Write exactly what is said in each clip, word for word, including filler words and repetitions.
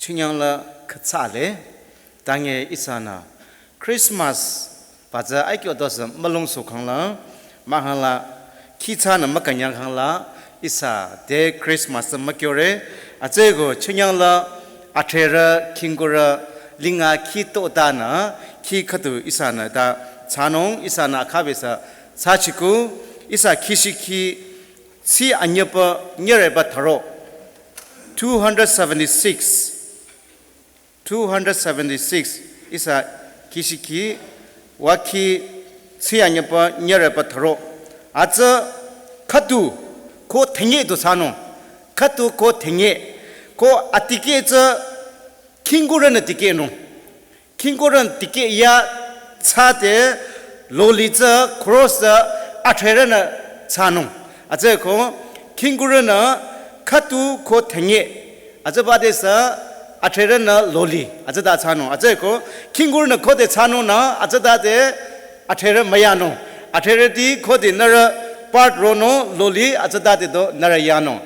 Chinyangla khütsale, tange ihsanü Christmas batsü aikyo dosü mülung su khangla, mahangla khi tsünü mükünyang khangla, ihsa te Christmas mükyore, atsüko chinyangla atrerü khingkurü linga khi totanü, khi khüdu ihsanü ta tsünung, ihsanü akhabesü tsüchiku, ihsa khishikhi tsi anyüpa nyüreba tharo, two hundred seventy-six. Two hundred seventy-six, ihsa khishikhi, wa khi tsi anyüpa nyüreba tharo. Atsü khüdu ko thenye du tsünung. Khüdu ko thenye. Ko atikeh tsü khingkurünü tikehnung. Khingkurünü tikeh ya tsüde loli tsü cross tsü atrerünü tsünung. Atsüko khingkurünü khüdu ko thenye. Atsübadesü atrerünü loli. Atsüta tsünung. Atsüko khingkurünü khode tsünungnü atsütade atrerü müyanung. Atrerüti khode nührü part ronung loli atsütade do nührü yanung.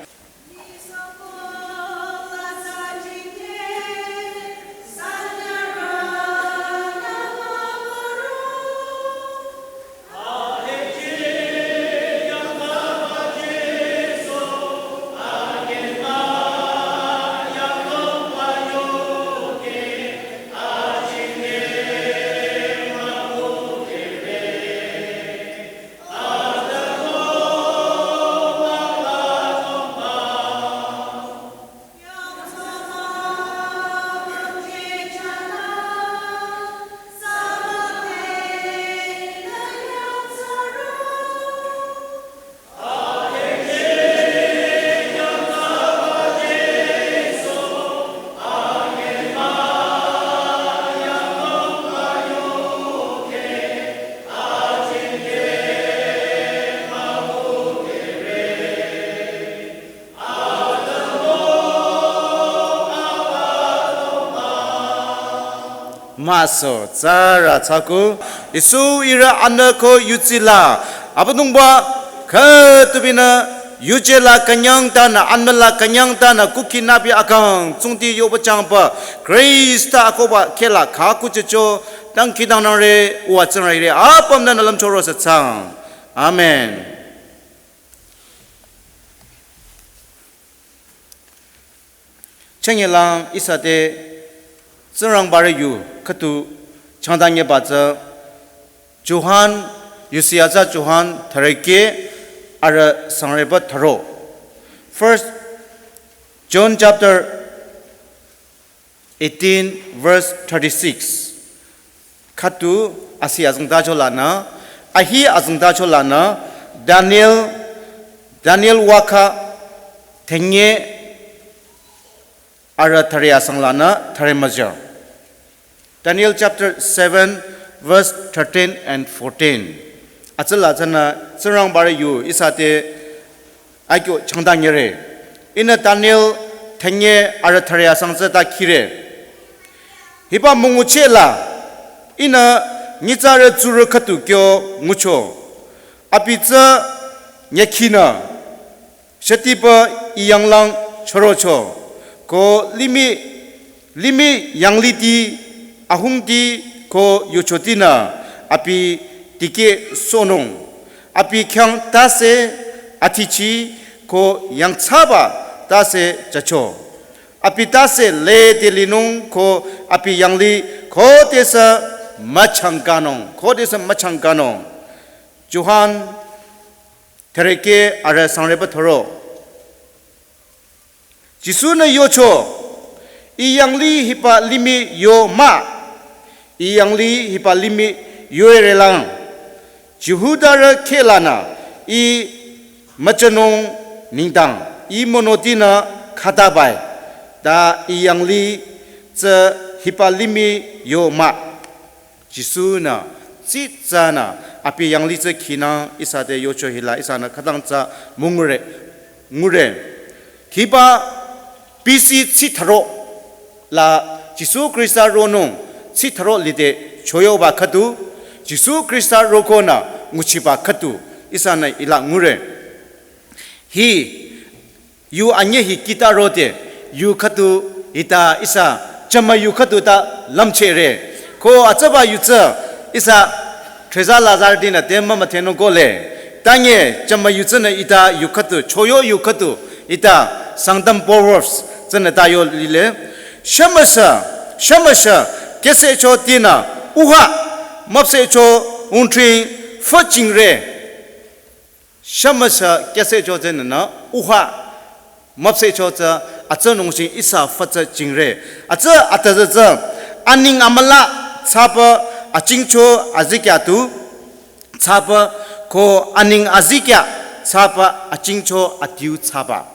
Maso, tsara tsaku, Isu ira anako yutsila, Abüdongba, khütubinü, yuje la künyang tanü, anmüla künyang tanü, kuki nabi akang, tsungti yoba changba, Krista akoba kela khaku checho, tangki tangnangre, uwa tsangraire, apüm nü nalam choro sa tsang. Amen. Chenyelang ihsa te Tsingrangbarü yu khüdu changdanyeba tsü Johan, yusi atsa Johan thüreke arüh sangreba thüro. First John chapter eighteen verse thirty-six. Khüdu asi azengtacho lanü, ahi azengtacho lanü, Daniel, Daniel waka thenye arüh thüre asang lanü thüre müja. Daniel chapter seven verse thirteen and fourteen. Atsüla tsünü Tsingrangbarü yu ihsa te akyo changdanyere. Ihnü Daniel thenye arüh thüre asang tsü ta khire. Hiba münguchela, ihnü nyitsarü tsurü khüdu kyo ngucho. Abi tsü nyekhinü, shetiba iyanglang chorocho. Ko limih, limih yangliti, ahungti, ko yochotinü, abi tikehsohnung. Abi khyang tase atichi ko yangthsaba tase jacho. Abi tase lede linung ko abi yangli khodesü müchangkanung, khodesü müchangkanung. Johan thüreke arüh sangreba thüro. Jisu-nü yocho, I yangli hiba limih yo mah, I yangli hiba limih yoerelang. Jihudarü khehlanü I müchanung nengdang, I monotinü khatabai, ta I yangli tsü hiba limih yo mah. Jisu-nü, tsitsanü, abi yangli tsü khinü, ihsa te yocho hila, ihsanü khütang tsü mungure, ngure. Hiba B C tsi thüro la Jisu Krista ronung tsi thüro lide choyoba khüdu, Jisu Krista rokonü nguchiba khüdu, ihsanü hila ngure. Hi yu anye hi kita rode, yu khüdu Hita ihsa chama yu khüdu ta lümchehre. Ko atsaba yu tsü ihsa Treza Lazar dinü te mama thenung kohle. Tanye chama yu tsünü hita yu khüdu, choyo yu khüdu, hita Sangtam Proverbs tsünü ta yo lile. Shemüsa, shemüsa, kese cho tinü, uha, müpse cho, untring, fachingre. Shemüsa kese cho tsünü na, uha, müpse cho tsü, atsü nungshi ihsa fatsü chingre. Atsü atazü tsü, aning amüla, tsapa, achingcho, azikya tu, tsapa, ko aning azikya, tsapa, achingcho, atiu tsapa.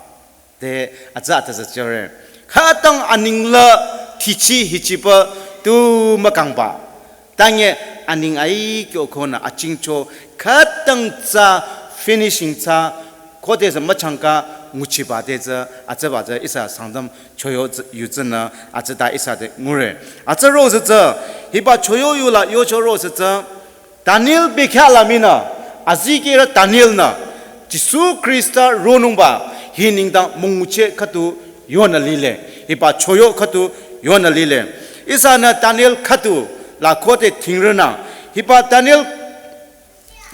Te atsü atazü chore. Khütang aning la thichi hichipa tu mükangba. Tanye aning ai kyo khonü achingcho khütang tsü finishing tsü khode tsü müchangka nguchiba te tsü atsüba tsü ihsa Sangtam choyo tsü yu tsünü atsü ta ihsa te ngure. Atsü ro tsü tsü hiba choyo yu la yocho ro tsü tsü Daniel bekhyah la minü, azikehrü Daniel nü, Jisu Khrista ronungba, hi nengdang müngucheh khüdu yonü lile, hiba choyo khüdu yonü lile. Ihsanü Daniel khüdu la khode thingrünü, hiba Daniel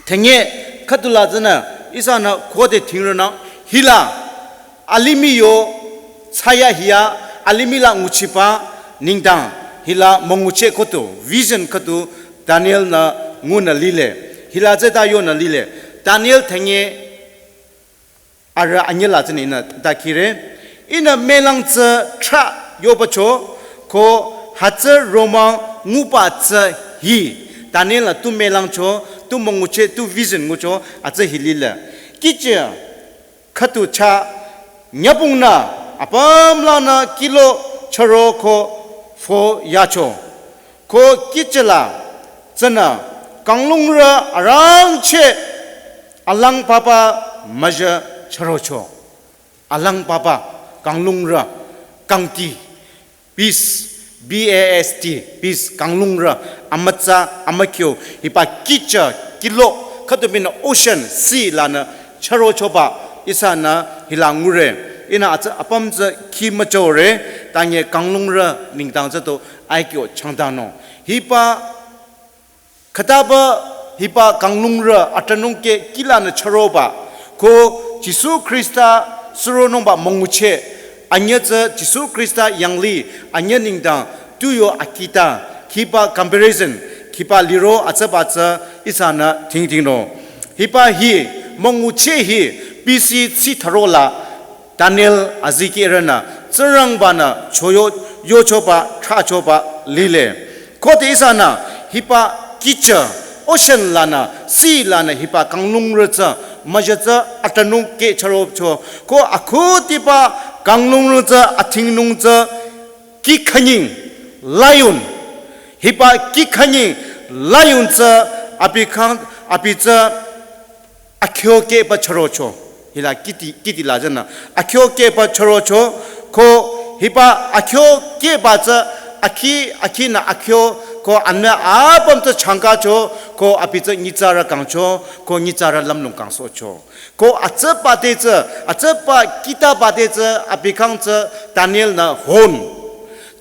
thenge khüdu la tsünü, ihsanü khode thingrünü, hila, alimih yo, tsaya hiya, alimih la nguchiba, nengdang, hila müngucheh khüdu, vision khüdu, Daniel nü ngunü lile. Hila tsü ta yonü lile. Daniel thenge arüh anyüh la tsünü ihnü ta khire. Ihnü melang tsü trah yobacho, ko hütsü romang nguba tsü hi. Daniel nü tu melangcho, tu müngucheh, tu vision ngucho, atsü hi lile. Kihchi khüdu chah nyübong nü apüm lanü kilo chüro ko fo yacho. Ko kihchila tsünü kanglungrü arangcheh alang papa müjü chürocho. Alang papa kanglungrü kangti. Bast, B A S T, bast, kanglungrü, amütsa, amükhyo, hiba kihchi, kilo, khüdu binü ocean, sea lanü, chürochoba, ihsanü hila ngure, ihnü atsü apüm tsü khi müchore, tanye kanglungrü nengdang tsü to aikyo changdanung. Hiba khütaba hiba kanglungrü atranung ke kih lanü chüroba, ko Jisu Khrista suronungba müngucheh, anyüh tsü Jisu Khrista yanglih, anyüh nengdang, tu yo akita, khiba comparison, khiba liro atsüba tsü ihsanü thingthingno. Hiba hi, müngucheh hi, B C tsi tharo la, Daniel azikehrünü, Tsingrangbanü choyo, yochoba, trahchoba, lile. Khode ihsanü, hiba kihchi, ocean lanü, sea lanü, hiba kanglungrü tsü, müjü tsü, atranung ke chürocho, ko akhudiba kanglungrü tsü, athingnung tsü, kih khanying, lion, hiba kih khanying, lion tsü, abi khang, abi tsü, akhyo keba chürocho. Hila kiti, kiti la tsünü. Akhyo keba chürocho. Ko hiba akhyo keba tsü akhi, akhinü akhyo. Ko anme apüm tsü changkacho. Ko abi tsü nyitsarü kangcho. Ko nyitsarü lümlong kangsohcho. Ko atsüba te tsü, atsüba kitaba te tsü, abi khang tsü Daniel nü hon.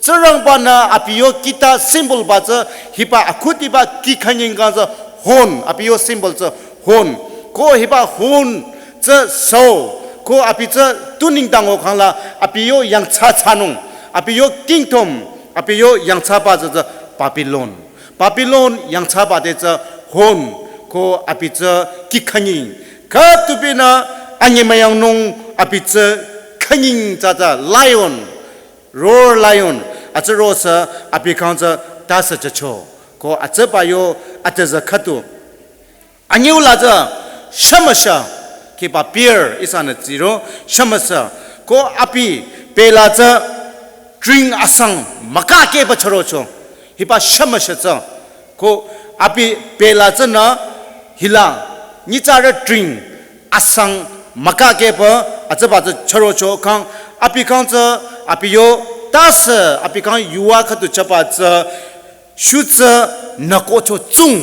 Tsingrangbanü abi yo kita symbol ba tsü hiba akhudiba kih khanying kang tsü hon, abi yo symbol tsü hon. Ko hiba hon tsü so, ko abi tsü tu nengdang o khangla abi yo yangthsa thsanung, abi yo kingdom, abi yo yangthsaba tsü tsü Babylon. Babylon yangthsaba te tsü hon, ko abi tsü kih khanying. Khüdu binü anyemüyangnung abi tsü khanying tsü tsü lion. Roar lion, atsü ro sü abi khang tsü tase jücho. Ko atsüba yo atazü khüdu. Anyüh la tsü shemüsa, khiba bear ihsanü tsiro, shemüsa. Ko abi bela tsü tring asang mükakeba chürocho. Hiba shemüsa tsü. Ko abi bela tsünü hila nyitsarü tring asang mükakeba atsüba tsü chürocho khang abi khang tsü abi yo tase abi khang yuva khüdu jüba tsü shutsü nükocho tsung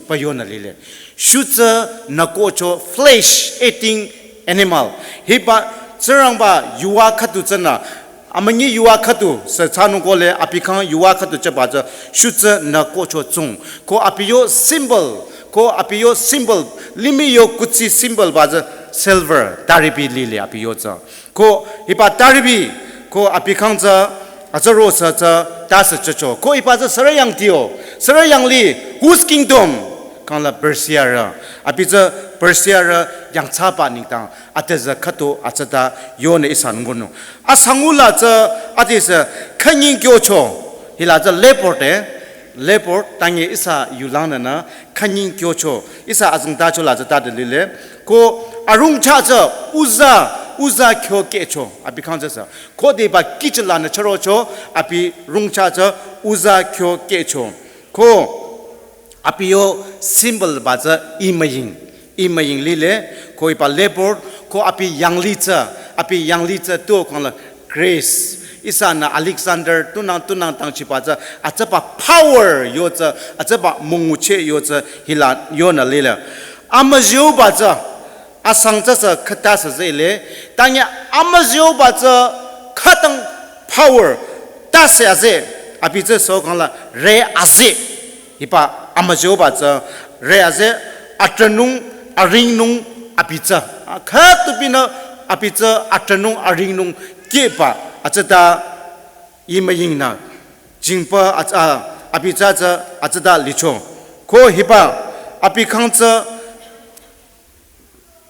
pü yonü lile. Shutsü nükocho flesh eating animal. Hiba Tsingrangba yuva khüdu tsünü Amünyi yuva khüdu sü thsanung kohle, abi khyang yuva khüdu jüba tsü shutsa nü kocho tsung. Ko abi yo symbol, ko abi yo symbol, limih yo kuthsi symbol ba tsü silver, taribi lile abi yo tsü. Ko hiba taribi, ko abi khyang tsü, atsü ro sü tsü, ta sü jücho. Ko hiba tsü sürü yangdi yo, sürü yanglih, whose kingdom? Khangla Persiarü. Abi tsü Persiarü yangthsaba nengdang, ade tsü khüdu atsüta yonü ihsa ngunung. Asangula tsü ade sü khanying kyocho. Hila tsü leopard e. Leopard tangi ihsa yulangnü nü khanying kyocho. Ihsa azengtacho la tsü tade lile. Ko arungcha tsü uza, uza kyo kehcho. Abi khyang tsü sü. Ko deba kichila nü chürocho, abi rungcha tsü uza kyo kehcho. Ko abi yo symbol ba tsü imüying. Imüying lile, ko hiba leopard, ko abi yanglih tsü, abi yanglih tsü tu khangla Greece. Ihsanü Alexander tunang tunang tangchiba tsü, atsüba power yo tsü, atsüba müngucheh yo tsü, hila yonü lile. Amüzüba tsü, asang tsü sü khüta sü zele, tangi amüzüba tsü khütang power, ta sü aze, abi tsü sü khangla re aze. Hiba amüzüba tsü re aze, atranung, aringnung abi tsü. A, khütubinü abi tsü atranung, aringnung kehba atsüta imüyingnü. Jingba atsü, a, abi tsü tsü atsüta licho. Ko hiba abi khyang tsü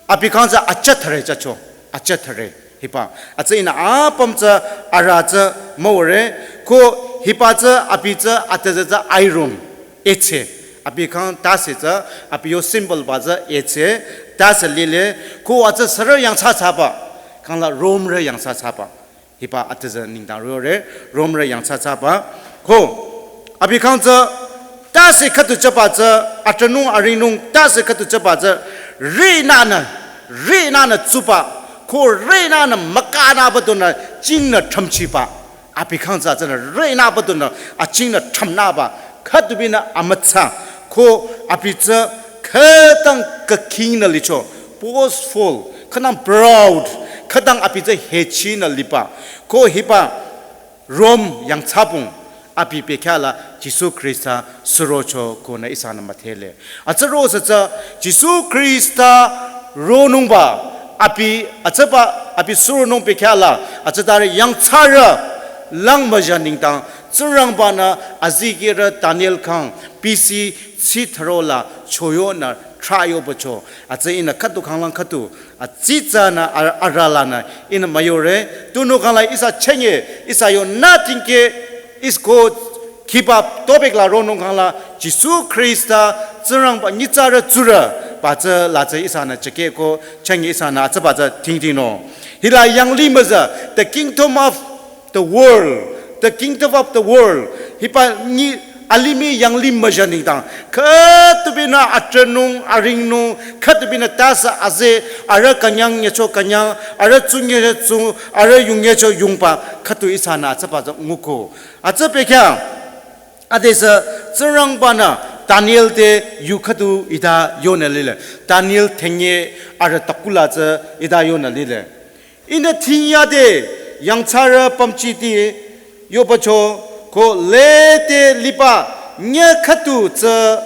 Abi khyang tsü acha thare chacho, acha thare, hiba. Atsü ihnü apüm tsü arüh tsü müwüre, ko hiba tsü abi tsü ade tsü tsü iron, etsü. Abi khyang ta sü tsü, abi yo symbol ba tsü etsü, ta sü lile, ko atsü sürü yangthsa thsaba, khangla Romerü yangthsa thsaba. Hiba ade tsü nengdang rore, Romerü yangthsa thsaba. Ko, abi khyang tsü, ta sü khüdu jüba tsü, atranung aringnung, ta sü khüdu jüba tsü, rinünü, rinünü tsuba, ko rinünü mükanüba dunü, jingnü tramchiba. Abi khyang tsü tsünü, rinüba dunü, ajingnü tramnüba, khütubinü amütsa, ko abi tsü khütang kükhingnü licho, boastful, khütang proud, khütang abi tsü hechinü liba, ko hiba Rome yangthsabung, abi bekhyah la Jisu Khrista surocho konü ihsanü müdhele. Atsü ro sü tsü Jisu Khrista ronungba, abi, atsüba, abi suronung bekhyah la, atsütari yangthsarü lang müja nengdang, Tsingrangba-nü azikehrü Daniel khyang B C tsi thüro la choyonü trah yobacho. Atsü ihnü khüdu khanglang khüdu, atsitsanü a-, arüh lanü ihnü müyore. Tunüo khangla ihsa chünye, ihsa yonü tikeh, ihsa ko khiba topic la ronung khangla, Jisu Khrista Tsingrangba nyitsarü tsurü, ba tsü la tsü ihsanü chekeh ko chünye ihsanü atsüba tsü tingtingnung. Hila yanglih müza, the kingdom of the world, the kingdom of the world. Hiba nyi alimih yanglih müja nengdang, khütubinü atranung, aringnung, khütubinü ta sü aze, arüh künyang nyecho künyang, arüh tsung nyecho tsung, arüh yung nyecho yungba, khütu ihsanü atsüba tsü nguko. Atsü bekhyah, ade sü Tsingrangba-nü Daniel te yu khüdu hita yonü lile. Daniel thenye arüh takula tsü hita yonü lile. Ihnü thing yade yangthsarü pümchiti yobacho ko lede liba nye khüdu tsü,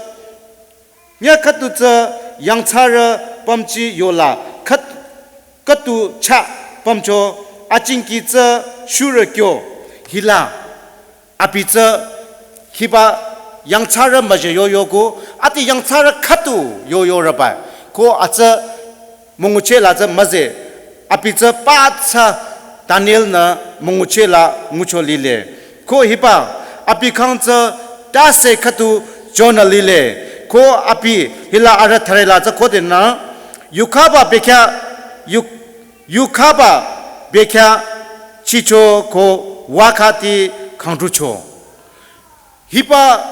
nye khüdu tsü yangthsarü pümchi yola khüt-, khüdu chah pümcho ajingki tsü shurü kyo hila. Abi tsü hiba yangthsarü müje yoyo ko, ati yangthsarü khüdu yoyo rüba. Ko atsü müngucheh la tsü müze. Abi tsü pathsa Daniel-nü müngucheh la ngucho lile. Ko hiba abi khyang tsü ta sü khüdu jonü lile. Ko abi hila arüh thüre la tsü khodenü yukhaba bekhyah yuk Yukhaba bekhyah chicho ko wakhati khangtrucho. Hiba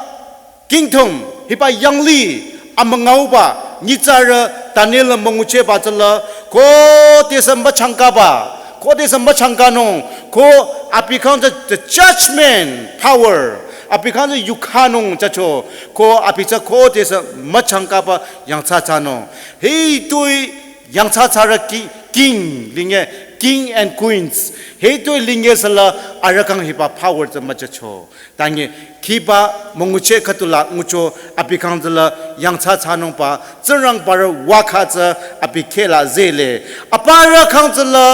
kingdom, hiba yanglih amüngauba nyitsarü Daniel münguchehba tsüla, khodesü müchangkaba, khodesü müchangkanung, ko abi khyang tsü the judgment power, abi khyang tsü yukhanung chacho, ko abi tsü khodesü müchangkaba yangthsa thsanung. Hitoi yangthsa thsarü ki-, king, linge, King and queens. Hitoi linge sala arüh khyang hiba power tsü müjücho. Tangi khiba müngucheh khüdula ngucho abi khyang tsüla yangthsa thsanungba Tsingrangbarü vakha tsü abi khehla zehle. Aparü khyang tsüla,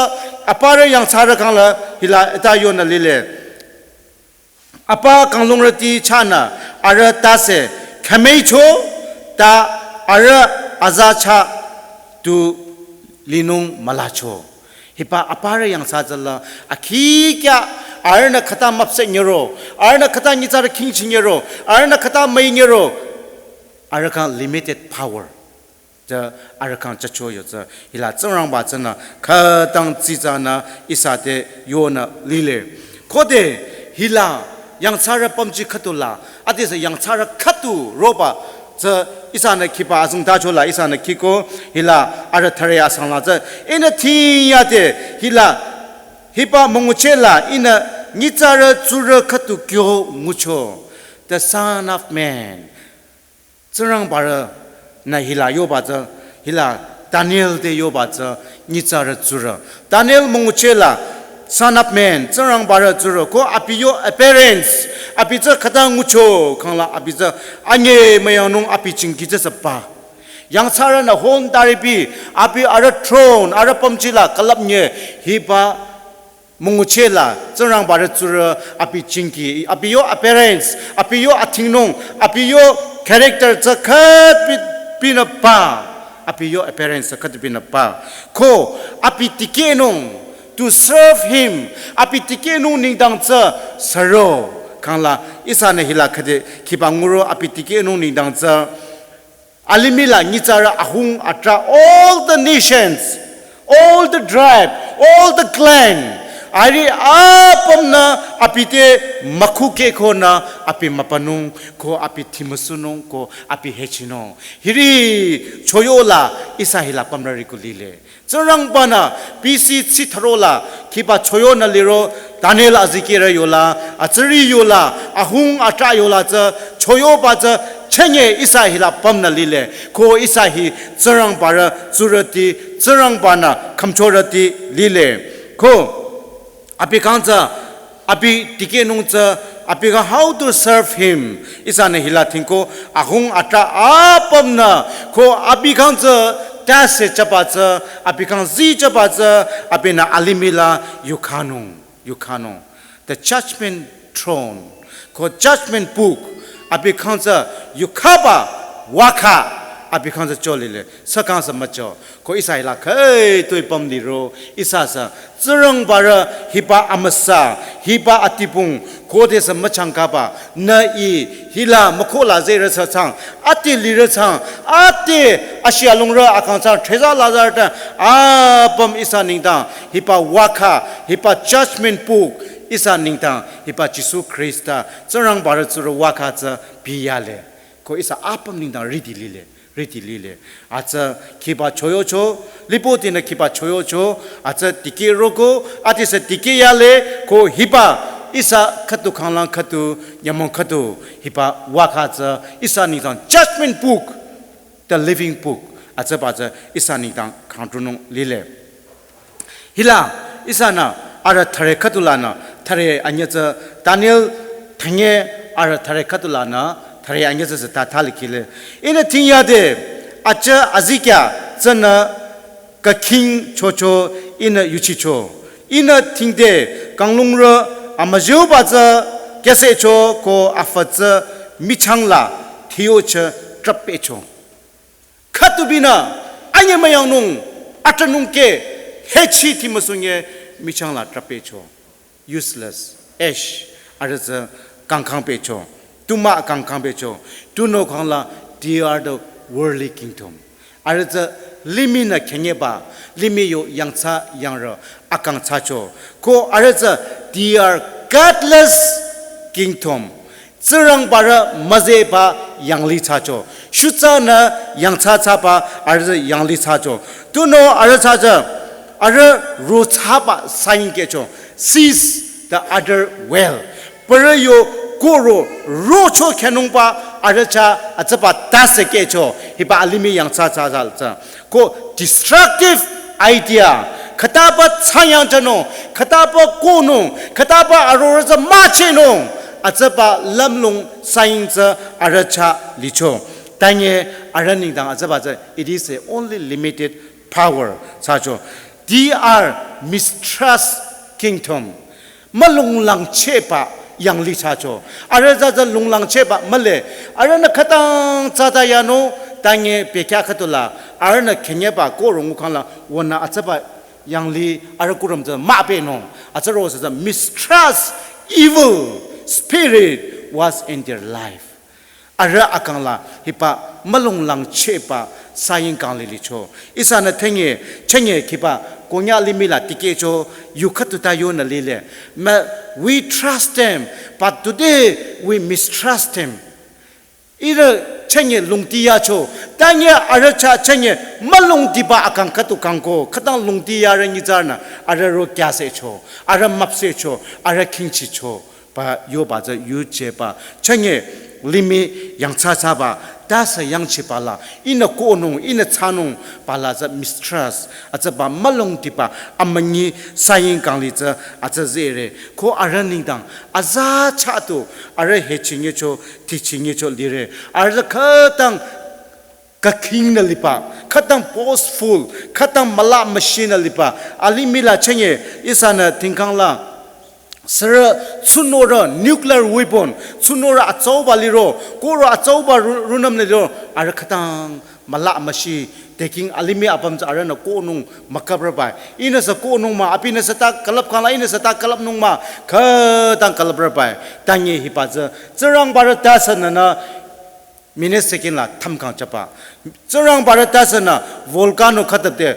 aparü yangthsarü khyangla hila ita yonü lile. Apa kanglungrüti chahnü arüh tase khümeicho ta arüh aza chah tu linung mülacho. Hiba aparü yangthsa tsüla akhi kya arühnü khüta müpseh nyiro, arühnü khüta nyitsarü khingchi nyiro, arühnü khüta müi nyiro, arüh khyang limited power. Tsü arüh khyang chacho yo tsü hila Tsingrangba tsünü khütang tsitsanü ihsa te yonü lile. Khode hila yangthsarü pümji khüdula, adesü yangthsarü khüdu roba tsü ihsanü khiba azengtachola ihsanü khiko hila arüh thüre asangla tsü ihnü thingyade hila hiba müngucheh la ihnü nyitsarü tsurü khüdu kyo ngucho. The Son of Man. Tsingrangbarünü hila yoba tsü, hila Daniel te yoba tsü nyitsarü tsurü. Daniel müngucheh la, Son of Man, Tsingrangbarü tsurü, ko abi yo appearance, abi tsü khüta ngucho, khyangla abi tsü anyemüyangnung abi jingki tsü süpa. Yangthsarünü hon taripi, abi arüh throne, arüh pümji la külüp nye, hiba müngucheh la, Tsingrangbarü tsurü abi jingki, abi yo appearance, abi yo athingnung, abi yo character tsü khütpi, pinü pa, abi yo appearance tsü khütpinü pa. Ko, abi tikehnung, to serve him, abi tikehnung nengdang tsü suro, khyangla ihsanü hila khüde khiba nguro abi tikehnung nengdang tsü alimih la nyitsarü ahung atrah, all the nations, all the tribe, all the clan, ari apümnü abi te mükhukeh konü abi müpanung, ko abi thimüsunung, ko abi hechinung. Hiri choyo la ihsa hila pümrüri ku lile. Tsingrangbanü B C tsi thüro la khiba choyonü liro Daniel azikehrü yola, atsüri yola, ahung atrah yola tsü choyoba tsü chünye ihsa hila pümnü lile. Ko ihsa hi Tsingrangbarü tsurüti, Tsingrangbanü khümchorüti lile. Ko abi khyang tsü, abi tikehnung tsü, abi khyang how to serve him. Ihsanü hila thingko, ahung atrah apümnü, ko abi khyang tsü, tase chaba tsü, abi khyang zi chaba tsü, abinü alimih la yukhanung, yukhanung. The judgment throne, ko judgment book, abi khyang tsü yukhaba vakha, abi khyang tsü cholile, sü khyang sü mücho. Ko ihsa hila khütoi püm liro, ihsa sü, Tsingrangbarü hiba amüsa, hiba atipung, khodesü müchangkaba, nü ih, hila mükhola zerü sü chang, ati lirü chang, ati ashi alungrü akang chang, theza lazarü ta, apüm ihsa nengdang, hiba vakha, hiba judgment book, ihsa nengdang, hiba Jisu Khrista, Tsingrangbarü tsurü vakha tsü biyale. Ko ihsa apüm nengdang riti lile. Riti lile. Atsü khiba choyocho, lipotinü khiba choyocho, atsü tikehroko, adesü tikehyale, ko hiba, ihsa khüdu khanglang khüdu, nyümong khüdu, hiba vakha tsü, ihsa nengdang judgment book, the living book, atsüba tsü, ihsa nengdang khangdronung lile. Hila, ihsanü, arüh thüre khüdulanü, thüre anyüh tsü, Daniel thünye arüh thüre khüdulanü, thüre anyüh tsü sü ta thali kile. Ihnü thingyade, acha azikya tsünü kaking chocho ihnü yuchicho. Ihnü thingde kanglungrü amüzüba tsü kyasecho ko afü tsü michang la thiyocheh trappecho. Khütubinü, anyemüyangnung, atranung ke, hechi thimüsunye, michang la trappecho. Useless. Ash, arüh tsü kangkang pehcho. Tuma kangkang pehcho. Tunüo khangla, they are the worldly kingdom. Arüh tsü limihnü khenyeba, limih yo yangthsa yangrü, akang thsacho. Ko arüh tsü, they are godless kingdom. Tsingrangbarü müzehba yanglih thsacho. Shutsanü yangthsa thsaba arüh yanglih thsacho. Tunüo arüh thsacho. Arüh ro thsaba sign kehcho. Sees the other well. Parü yo koro rocho khenungba arüh chah atsüba tase kehcho. Hiba alimih yangthsa thsa thsa thsa. Ko destructive idea. Khütaba tsayang jünung, khütaba konung, khütaba arorüh tsü müchehnung, atsüba lümlong saying tsü arüh chah licho. Tanye arüh nengdang atsüba tsü, it is a only limited power, thsacho. They are mistrust kingdom. Mülonglangchehba yanglih thsacho. Arüh tsü tsü longlangchehba mühle. Arühnü khütang tsata yanung, tanye pekya khüdula. Arühnü khenyeba ko rong khangla, wünü atsüba yanglih arüh kuram tsü müpehnung. Atsüro tsü tsü mistrust, evil spirit was in their life. Arüh akang la hiba mülonglangchehba saying kang lilicho. Ihsanü thenye, chenye hiba konya limih la tikehcho yu khüdu ta yonü lile. Ma, we trust him, but today we mistrust him. Ihrü chenye longdi yacho, tanye arüh chah chenye mülongdiba akang khüdu kangko, khütang longdi yarü nyitsarünü, arüh ro kyasehcho, arüh müpsehcho, arüh khingchicho. Ba yoba tsü yujeba. Chenye limih yangthsathsaba, tase yangchiba la, ihnü konung, ihnü thsanung, ba la tsü mistrust, atsüba mülongdiba, amünyi saying kang li tsü, atsü zehre. Ko arüh nengdang, aza chah tu, arüh hechinyecho, tichinyecho lire. Arüh tsü khütang kakingnü liba, khütang boastful, khütang müla müshinü liba. Alimih la chenye, ihsanü tingkang la, sürü tsunorü nuclear weapon, tsunorü atsauba liro, koro atsauba ru-, rungnüm liro, arüh khütang müla müshi, taking alimih apüm tsü arühnü konung mükaprübai. Ihnü sü konung mah, abinü sü ta külüp khangla, ihnü sü ta külüpnung mah, khütang külüprübai. Tanye hiba tsü, Tsingrangbarü tase nünü, minute second la thamkang chaba. Tsingrangbarü tase nü volcano khütapde,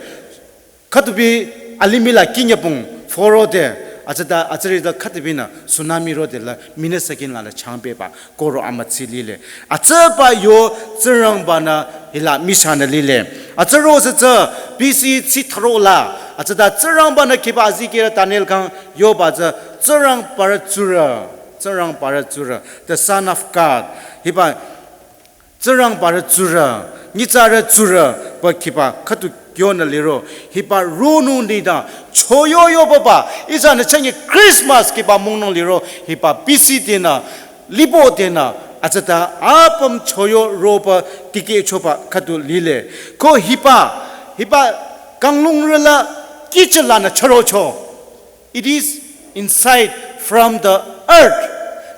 khütubi alimih la kinyapung phorode, atsüta, atsüri ta khütubinü tsunami rode la minute second la la changpehba, koro amütsi lile. Atsüba yo Tsingrangbanü hila misanü lile. Atsüro tsü tsü B C tsi tharo la, atsüta Tsingrangbanü hiba azikehrü Daniel kang yoba tsü Tsingrangbarü tsurü, Tsingrangbarü tsurü, the Son of God. Hiba Tsingrangbarü tsurü, nyitsarü tsurü, ba hiba khüdu kyonü liro, hiba ronung nida, choyo yoba ba, ihsanü chenye Christmas hiba mongnung liro, hiba B C denü, libo denü, atsüta apüm choyo roba tikehchoba khüdu lile. Ko hiba, hiba kanglungrü la kihchilanü chürocho. It is inside from the earth.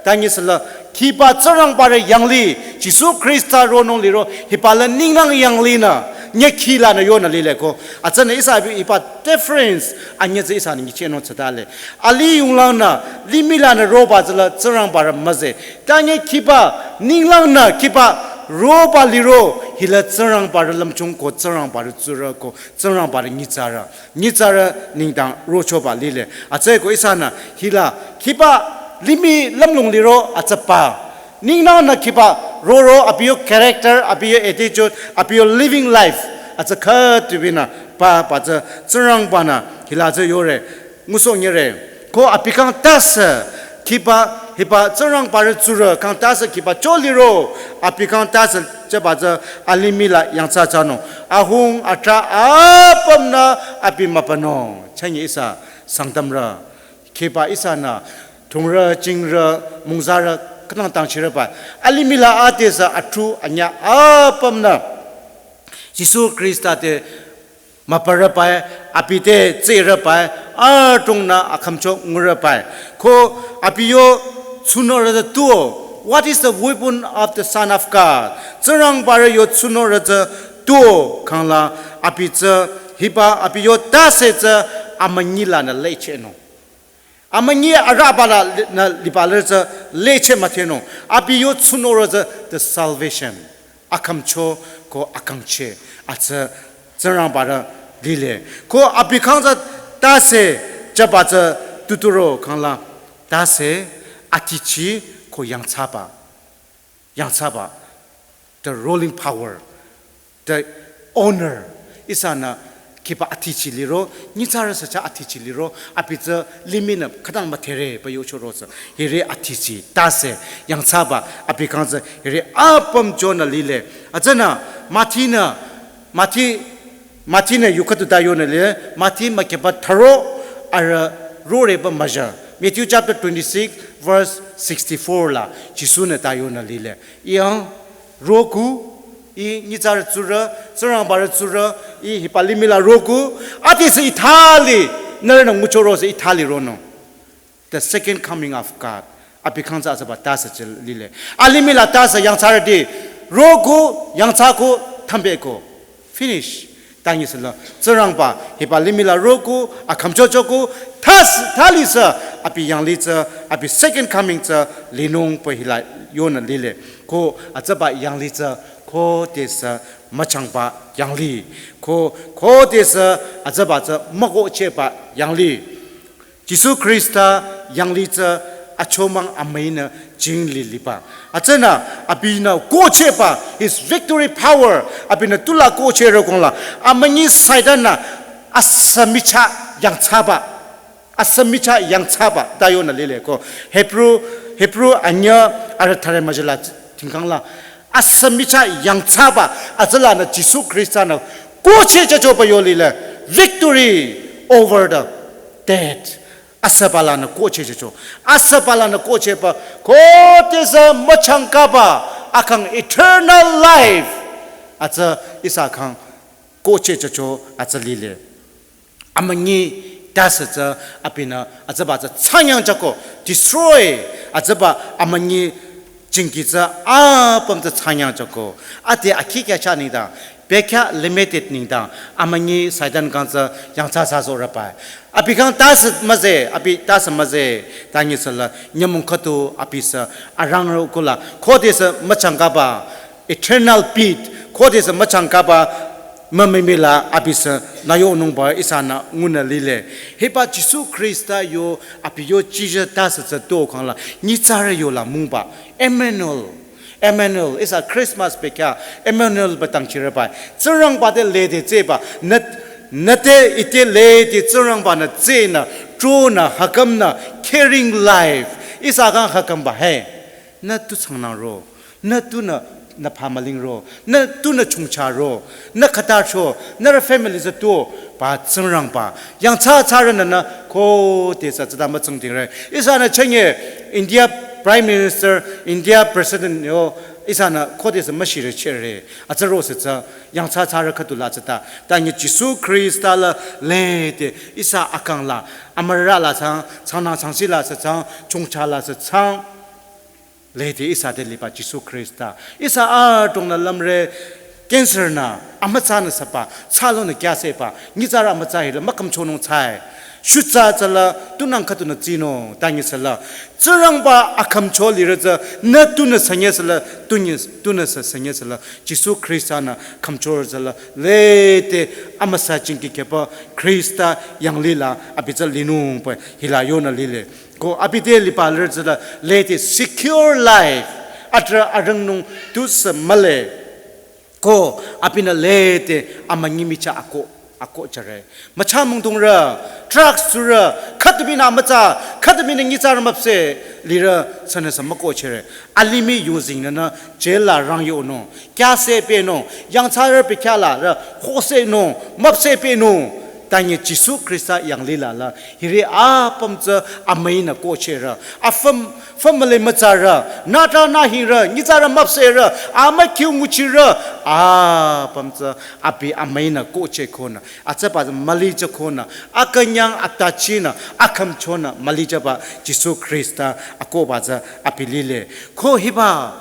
Tanye sü la hiba Tsingrangbarü yanglih, Jisu Khrista ronung liro, hiba la ninglang yanglihnü, nye khilanü yonü lile ko. Atsünü ihsa abi hiba difference, anye tsü ihsanü nyichehnung tsütale. Alih yunglangnü, limih lanü roba tsü la Tsingrangbarü müze. Tanye hiba, ninglangnü hiba roba liro, hila Tsingrangbarü lümchung ko, Tsingrangbarü tsurü ko, Tsingrangbarü nyitsarü. Nyitsarü nengdang rochoba lile. Atsüko ihsanü hila hiba limih lümlong liro atsüba. Ninglangnü hiba roro abi yo character, abi yo attitude, abi yo living life. Atsü khütubinü ba ba tsü Tsingrangbanü hila tsü yore. Ngusoh nyere. Ko abi kang tase hiba, hiba Tsingrangbarü tsurü kang tase hiba cho liro, abi kang tase chaba tsü alimih la yangthsathsanung. Ahung atrah apümnü abi mübünung. Chenye ihsa Sangtamrü. Hiba ihsanü thungrü, jingrü, mungzarü, khütang tangchirüba. Alimih la ade sü atru anyüh apümnü Jisu Khrista te mübürübai, abi te tserübai, adrongnü akhümcho ngurübai. Ko abi yo tsunorü tsü tuo. What is the weapon of the Son of God? Tsingrangbarü yo tsunorü tsü tuo khangla abi tsü hiba abi yo tase tsü amünyi lanü lechehnung. Amünyi arüba lanü liba le tsü lecheh müdhenung. Abi yo tsunorü tsü the salvation. Akhümcho ko akangcheh. Atsü Tsingrangbarü lile. Ko abi kang tsü tase chaba tsü tuturo khangla tase atichi ko yangthsaba. Yangthsaba, the ruling power, the owner, ihsanü hiba atichi liro, nyitsarü sü chah atichi liro, abi tsü limihnü khütang müdhere ba yochoro tsü, hiri atichi, tase, yangthsaba, abi kang tsü, hiri apüm chonü lile. Atsünü, Mathi nü, Mathi Mathi nü yu khüdu ta yonü lile, Mathi mükheba tharo arü roreba müja. Matthew chapter twenty-six, verse sixty-four la, Jisu nü ta yonü lile. Ih ang, roko, ih nyitsarü tsurü, Tsingrangbarü tsurü, ih hiba limih la roko, adesü ih thali, nührünü nguchiro sü ih thali ronung. The second coming of God. Abi khyang tsü atsüba tase tsü lile. Alimih la tase yangthsarüti. Roko, yangthsako, thambeko. Finish. Tangi sila. Tsingrangba, hiba limih la roko, akhümchochoko, tas, thali sü, abi yanglih tsü, abi second coming tsü, linung pü hila yonü lile. Ko atsüba yanglih tsü, khodesü, müchangba yanglih. Ko, khodesü, atsüba tsü, mükohchehba yanglih. Jisu Khrista yanglih tsü achomang amüinü jingli liba. Atsünü abinü kohchehba, his victory power, abinü tula kohchehre kongla. Amünyi Satan nü asü michah yangthsaba. Asü michah yangthsaba. Ta yonü lile ko. Hebrew, Hebrew anyüh arü thüre müjila tingkangla. Asü michah yangthsaba, atsülanü Jisu Khrista nü kohchehchehchoba yo lile, victory over the death. Asüba lanü kohchehchehcho. Asüba lanü kohchehba, khodesü müchangkaba, akang eternal life. Atsü ihsa khyang kohchehchehcho atsü lile. Amünyi tase tsü abinü atsüba tsü thsangyangjüko, destroy, atsüba amünyi jingki tsü apüm tsü thsangyangjüko. Ade akhi kya cha nengdang, bekhyah limited nengdang, amünyi Satan khyang tsü yangthsa thsasohrüba. Abi khyang tase müzeh, abi tase müzeh, tangi sila, nyümong khüdu abi sü, arang rokula, khodesü müchangkaba, eternal peace, khodesü müchangkaba, mümimila abi sü, nü yonungba ihsanü ngunü lile. Hiba Jisu Khrista yo, abi yo jijü tase tsü to kangla, nyitsarü yola mungba, Emmanuel. Emmanuel, ihsa Christmas bekhyah, Emmanuel ba tangchireba. Tsingrangba te lede tsehba, nü, nüte ite lede Tsingrangba nü tsehnü, tronü, hakamnü, caring life. Ihsa khyang hakamba he. Nü tu thsangnang ro. Nü tunü nü pha müling ro. Nü tunü chongcha ro. Nü khüta cho. Nührü family tsü tu. Ba Tsingrangba. Yangthsa thsarünü nü khodesü tsüta mütsingdingre. Ihsanü chünye India Prime Minister, India President yo. Ihsanü khodesü müshire chere. Atsü rosü tsü. Yangthsa thsarü khüdu la tsüta. Tangi Jisu Khrista la lede. Ihsa akang la. Amürara la thsang. Thsangnang thsangsi la sü thsang. Chongcha la sü thsang. Lede ihsa te liba Jisu Khrista. Ihsa adrongnü lümre cancer nü, amütsanü süba, thsalonü kyaseba, nyitsarü amütsa hila, mükhümchonung thsae. Shutsa tsüla, tunang khüdunü tsinung, tangi sila. Tsingrangba akhümcho lirü tsü, nü tunü sünye sila, tunyi, tunü sü sünye sila, Jisu Khrista nü khümcho tsüla, lede amüsa jingki keba, Khrista yanglih la, abi tsü linung pü, hila yonü lile. Ko abi te liba lirü tsüla lede secure life. Atra arüngnung tusü mühle. Ko abinü lede amünyi michah ako, ako chere. Mücha mungdungrü, drugs tsurü, khütübinü amütsa, khütübinü nyitsarü müpseh, lirü sünüsü müko chere. Alimih yuzingnü nü jail la rang yonung. Kyaseh pehnung, yangthsarü bekhyah la rü, khosehnung, müpseh pehnung. Tangi Jisu Khrista yanglih la la, hiri apüm tsü amüinü kohcherü, afüm, family mütsarü, nüta nühingrü, nyitsarü müpsehrü, amükhyu nguchirü, apüm tsü abi amüinü kohchekonü, atsüba tsü mülichekonü, akünyang atachinü, akhümchonü, mülicheba Jisu Khrista akohba tsü abi lile. Ko hiba,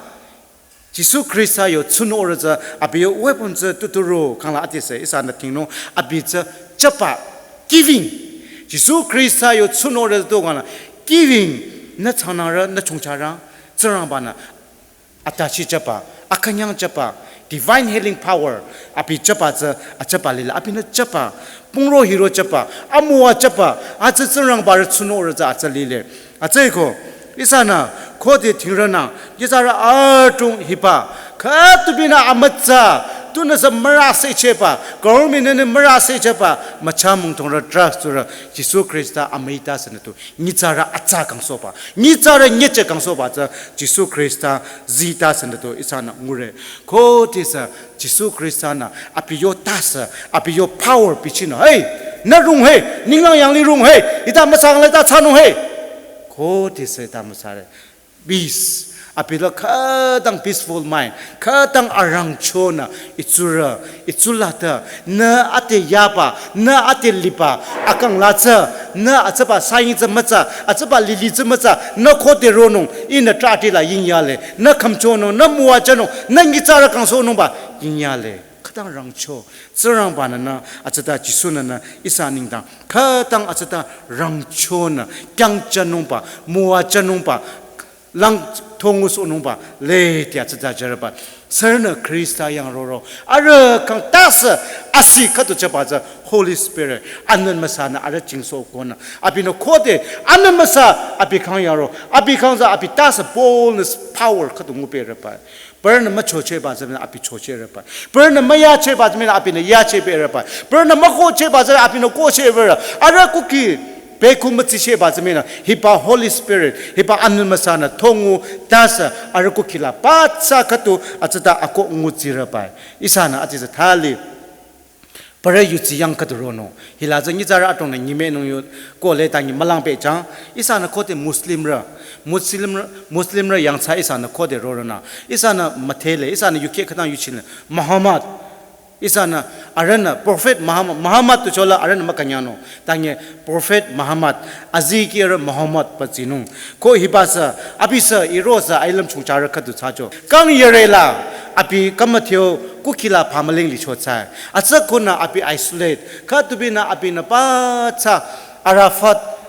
Jisu Khrista yo tsunohrü tsü abi yo weapon tsü tuturo kangla adesü ihsanü tingnung abi tsü chaba giving. Jisu Khrista yo tsunohrü tsü tu kangla giving nü thsangnangrü nü chongcharü Tsingrangbanü atachi chaba, akünyang chaba, divine healing power abi chaba tsü achaba lile abinü chaba, pungro hiro chaba, amüwa chaba, atsü Tsingrangbarü tsunohrü tsü atsü lile. Atsüko, ihsanü, khode tingrünü, nyitsarü adrong hiba, khütübinü amütsa, Tunüsü mürase chehba, government nü mürase chehba, mücha mungtongrü trust turü, Jisu Khrista amüi tasü nü tu, nyitsarü atsa kangsohba, nyitsarü nyeche kangsohba tsü, Jisu Khrista zi tasü nü tu, ihsanü ngure. Khodesü, Jisu Khrista nü, abi yo tasü, abi yo power bichinü, hey, nü rung hey, ninglang yangli rung hey, ita müsang le ta chanung hey. Khodesü ita müsare. Peace. Abi la khütang peaceful mind. Khütang arangchonü itsurü, itsulata, nü ate yaba, nü ate liba, akang la tsü, nü atsaba sayi tsü mütsa, atsaba lili tsü mütsa, nü khode ronung, inü trati la yinyale, nü khümchonung, nü müwajünung, nü nyitsarü kangsohnungba yinyale. Khütang rangcho, Tsingrangba nü nü, atsata Jisu nü nü, ihsa nengdang, khütang atsata rangchonü, kyangjünungba, müwajünungba, lang thongusohnungba, lede atsata jürüba. Sürünü Khrista yang roro. Arüh khyang tasü asi khüdu jüba tsü Holy Spirit. Anbü Amüsa nü arüh jingsohkonü. Abinü khode Anbü Amüsa abi khyang yang ro. Abi khyang tsü abi tasü boldness power khüdu nguberüba. Parünü müchochehba tsü abi chochehrüba. Parünü müyachehba tsü abinü yachehberüba. Parünü mükohchehba tsü abinü kohchehberü. Arüh kuki Bekhu mütsichehba tsü mii nü, hiba Holy Spirit, hiba Anbü Amüsa nü thongu tasü arüh kukhila pathsa khüdu atsata akoh ngutsirüba. Ihsanü atsisü thali. Parü yudsi yang khüdu ronung. Hila tsü nyitsarü adrongnü nyimenung yu kohle ta nyi mülang pehjang. Ihsanü khode Muslimrü. Muslimrü, Muslimrü yangthsa ihsanü khode rorünü. Ihsanü müdhele, ihsanü yukheh khütang yuchinle. Muhammad. Ihsanü, arühnü, Prophet Muhammad, Muhammad tu chola arühnü mükünyangnung. Tangi Prophet Muhammad, azikehrü Muhammad pü tsinung. Ko hibasü, abisü, irosü, ailüm chungcharü khüdu thsacho. Kang yürela, abi kümütheo, kukhila phamüling licho thsa. Atsa konü abi isolate, khüdubinü abinü pathsa, Arafat,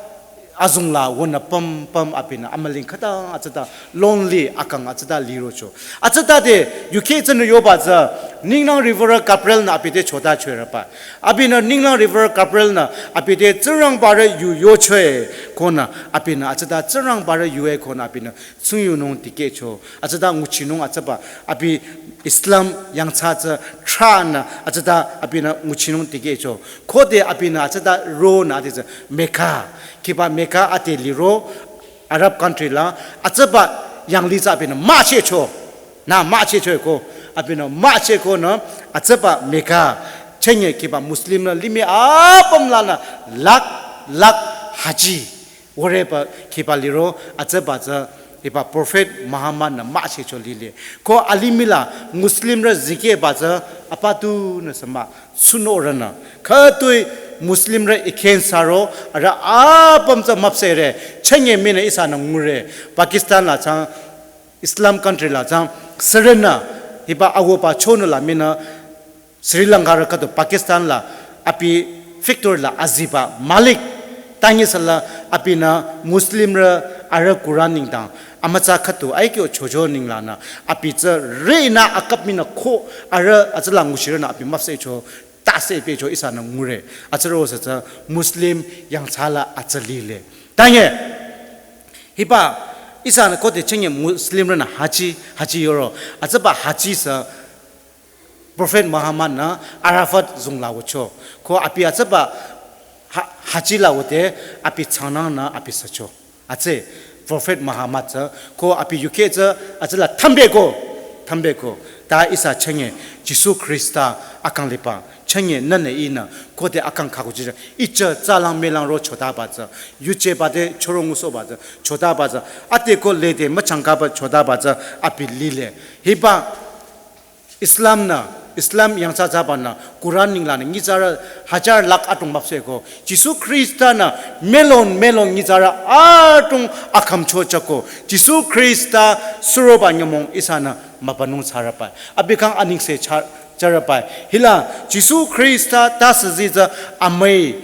azungla wünü püm püm abinü amüling khütang atsata lonely akang atsata lirocho. Atsata te yukheh tsünü yoba tsü ninglang Reverend Gabriel nü abi te chota chorüba. Abinü ninglang Reverend Gabriel nü abi te Tsingrangbarü yu yochoe konü abinü atsata Tsingrangbarü yue konü abinü tsungyunung dikehcho. Atsata nguchinung atsaba abi Islam yangthsa tsü thranü atsata abinü nguchinung dikehcho. Khode abinü atsata ronü adi tsü Mecca. Kiba Mecca ate liro Arab country la atsaba yanglih tsü abinü müchehcho. Nü müchehcho ko abinü müchehkonü atsaba Mecca. Chünye kiba Muslim la limih apüm lanü lakh lakh Haji. Oreba kiba liro atsaba tsü hiba Prophet Muhammad nü müchehcho lile. Ko alimih la Muslimrü zikehba tsü apatunü sü mah sunorünü. Khütoi Muslimrü ikhen saro arüh apüm tsü müpsehre. Chünye mii nü ihsanü ngure. Pakistan la tsang Islam country la tsang sürünü hiba awoba chonü la mii nü Sri Lanka rü khüdu Pakistan la abi factory la aziba malik. Tangi sala abinü Muslimrü arüh Quran nengdang amütsa khüdu aikyo chocho nenglanü abi tsü rinü akap mii nü ko arüh atsala nguchirünü abi müpsehcho tasepehcho ihsanü ngure. Atsürosü tsü Muslim yangthsala atsü lile. Tangi hiba ihsanü khode chünye Muslimrünü Haji, Haji yoro. Atsaba Haji sü Prophet Muhammad nü Arafat zungla wücho. Ko abi atsaba ha-, Haji la wüde abi tsangnangnü abi sücho. Atse Prophet Muhammad tsü ko abi yukheh tsü atsala thambeko, thambeko. Ta ihsa chünye Jisu Khrista akang liba. Chünye nünü ihnü khode akang khakuchi tsü. Ichü tsalang mülang ro chotaba tsü. Yujeba te choro ngusohba tsü. Chotaba tsü. Ate ko lede müchangkaba chotaba tsü abi lile. Hiba Islam nü, Islam yangthsa thsabanü, Quran nenglanü, nyitsarü hajar lakh atung müpsehko. Jisu Khrista nü, million, million nyitsarü atung akhümcho thsako. Jisu Khrista suroba nyümong ihsanü mübünung thsarüba. Abi khyang anengse thsa-, thsarüba. Hila, Jisu Khrista tasü zi tsü amüi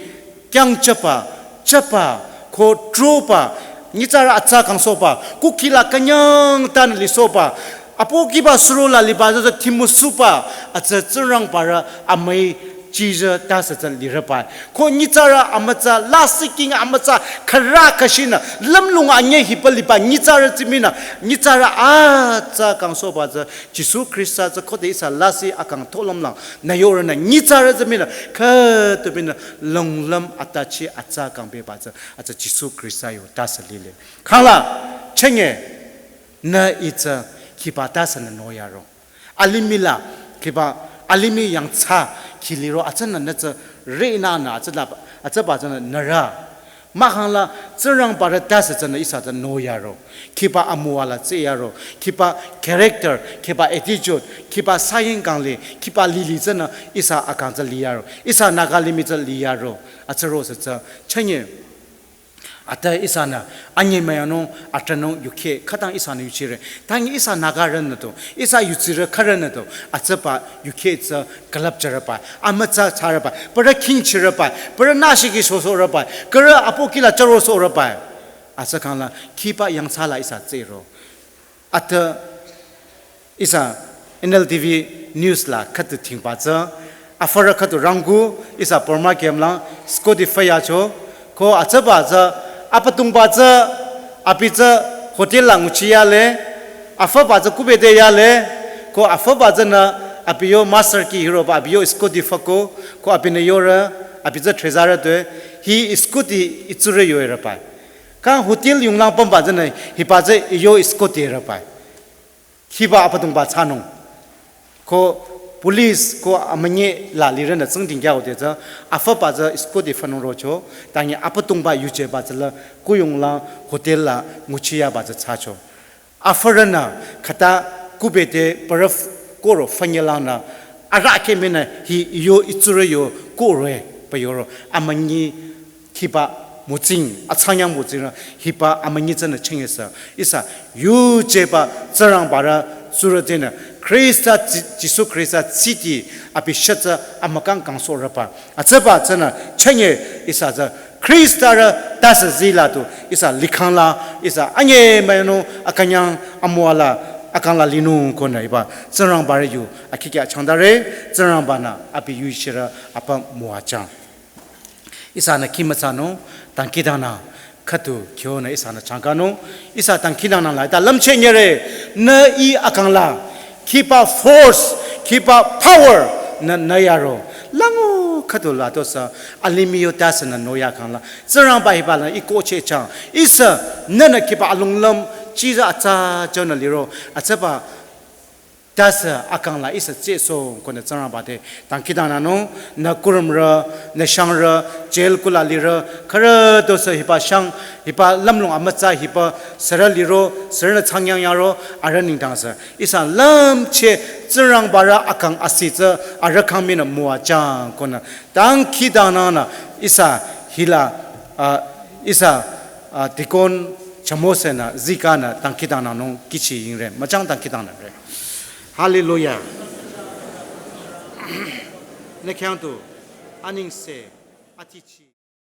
kyangjüba, jüba, ko troba, nyitsarü atsa kangsohba, kukhila künyang tanü lisohba, apohkiba suro la liba tsü thimüsuba, atsü Tsingrangbarü amüi Chiza tasa tsü lirübai. Ko nyitsarü amütsa, lasih king amütsa, khürü khüshinü, lümlong anyüh hiba liba, nyitsarü tsiminü, nyitsarü atsa kangsohba tsü, Jisu Khrista tsü khode ihsa lasih akang tholümlang, nü yorünü, nyitsarü tsiminü, khütobinü, longlüm atachi atsa kangpehba tsü, atsa Jisu Khrista yo tasa lile. Khangla, chünye, nü itsü, khiba tasa nü noyaro. Alimih la, khiba, alimih yangthsa, khiliro, atsünü nü tsü, rinü nü, atsüla, atsüba tsünü nürü. Mahkhang la, Tsingrangba rü tasa tsünü ihsa tsü noyaro. Khiba amüwa la tsiyaro. Khiba character, khiba attitude, khiba saying kangli, khiba lili tsünü ihsa akang tsü liyaro. Ihsa Naga limih tsü liyaro. Atsüro sü tsü, chünye. Ata ihsanü, anyemüyanung, atranung, yukheh, khütang ihsanü yuchire. Tangi ihsa Nagarünü to, ihsa yutsirü khürünü to, atsüba yukheh tsü külüpchürübai, amütsa thsarübai, parü khingchirübai, parü nashiki shosorübai, khürü apoki la chürosorübai. Atsü khangla, khiba yangthsa la ihsa tsiro. Ata ihsa N L T V news la khüdu thingba tsü, afürü khüdu rangku, ihsa Burma kemlang, scooty füyacho, ko atsüba tsü, apadongba tsü, abi tsü hotel la nguchi yale, afüba tsü kubete yale, ko afüba tsünü, abi yo master key hiroba, abi yo scooty füko, ko abinü yore, abi tsü trezarü tue, hi scooty itsurü yoerübai. Kang hotel yunglang pümba tsünü hiba tsü iyo scooty rübai. Khiba apadongba thsanung. Ko police ko amünyi la lirünü tsingdhingkyao te tsü afüba tsü scooty fünung rocho, tangi apadongba yujeba tsü la kuyunglang hotel la nguchiyaba tsü thsacho. Afürünü khüta kubete parü f-, koro fünyelangnü arahkheh minü hi iyo itsurü yo koroe pü yoro amünyi khiba mütsing, atsanyang mütsing rü hiba amünyi tsünü chünye sü. Ihsa yujeba Tsingrangba rü tsurü tenü Khrista Ji-, Jisu Khrista tsiti abi shütsü amükang kangsohrüba. Atsüba tsünü chünye ihsa tsü Khrista rü tasa zila tu ihsa likhang la ihsa anyemüyanung akünyang amüwa la akang la linung konü hiba Tsingrangba rü yu akhikya changdare Tsingrangbanü abi yuchirü apa müwachang. Ihsanü khimütsanung, dangkhidangnang, khüdu kyonü ihsanü changkanung, ihsa dangkhidangnang la, ita lümcheh nyere, nü ih akang la, khiba force, khiba power, nü, nü yaro. Lango khüdu la tosa, alimih yo tasa nü noya kang la, Tsingrangba hiba la, ih kohcheh chang, ihsa, nünü khiba alonglüm, chiza atsa chonü liro, atsüba, tasa akang la ihsa tsehsoh konü Tsingrangba te dangkhidangnangnung, nü kurümrü, nü shangrü, jail kula lirü, khürü tosa hiba shang, hiba lümlong amütsa hiba sürü liro, sürünü tsangyangyaro, arüh nengdang sü. Ihsa lümcheh Tsingrangba rü akang asi tsü arüh kang minü müwachang konü dangkhidangnangnü ihsa hila, ah, ihsa, ah, deacon Chamose nü zikanü dangkhidangnangnung kihchi yingre, müchang dangkhidangnangre. Hallelujah. Nü khyang tu, anengse, atichi.